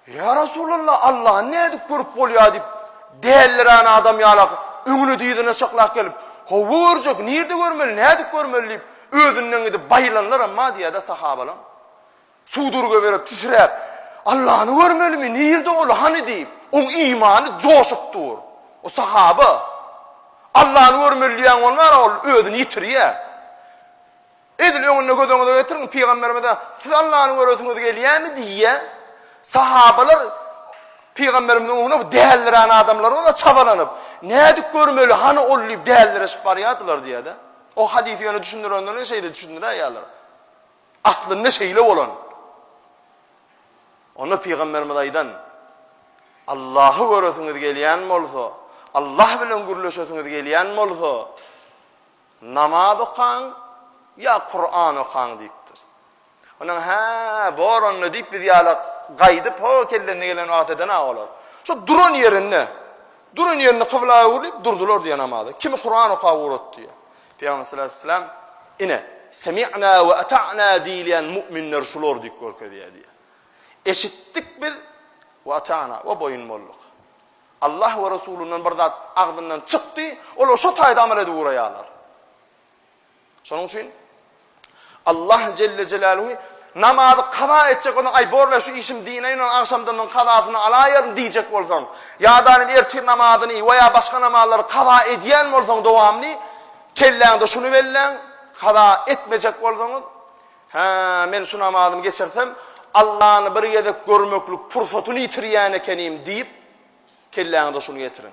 Ýa Resulallah, Allany nädip görüp bolýar diýip, dälirän adam ýalak öňüne dyzyna çaklap gelip, Hawa görjek, nirde görmeli, nädip görmeli diýip, özünden gidip baýylanlaram bar diýýär-de sahabalaň. Sudurga berip, titräp, Allany görmelimi, nirde ol, hany diýip, oň imany joşup dur. O sahaba. Allany görmeli diýýän bolmar, ol özüni ýitirýär. Edil öňünde göz öňüňize getiriň, Pygamberimize, Siz Allany göresiňiz gelýärmi? diýýär. Sahabalar Pygamberimiziň öňünde dälirän adamlar bolsa çabalanyp, Nädip görmeli, hany ol diýip dälireşip barýardylar diýýär-de. O hadysy ýöne düşündirenlerine şeýle düşündiräýýärler. Aslynda şeýle bolan. Onda Pygamberimiz aýdan, Allahy göresiňiz gelýän bolsa, Allah bilen gürleşesiňiz gelýän bolsa, Namaz okaň ýa Kuran okaň diýipdir. Ondan hä, bor onda diýip biz ýala gaýdyp ho kellesine gelen wagt eden-a olar. Şo duran ýerinde, duran ýerinde kybla öwrülip durdular diýýär namaza. Kimi Kuran okap ugratdy diýýär. Pygamber sallallahu aleyhi ve sellem ine, semi'na we ata'na diýilýän mu'minler şular diýip görkezýär diýýär. Eşitdik biz we ata'na we boýun bolduk. Allah we Resulyndan bir zat agzyndan çykdy, olar şo taýda amal edip ugraýarlar. Şonuň üçin Allah Jelle Jelaluhu namazy kaza etjek bolsaň, aý borla şu işim dynaýyn, ony agşamdan soň kazasyny alaýaryn diýjek bolsaň, ýa-da ertir namazyny we ýa başga namazlary kaza edýän bolsaň dowamly, kelläňde şuny belläň, kaza etmejek bolsaňyz, Hä, men şu namazymy geçirsem, Allany bir gezek görmeklik pursatyny ýitirýän ekenim diýip, kelläňize şuny getiriň.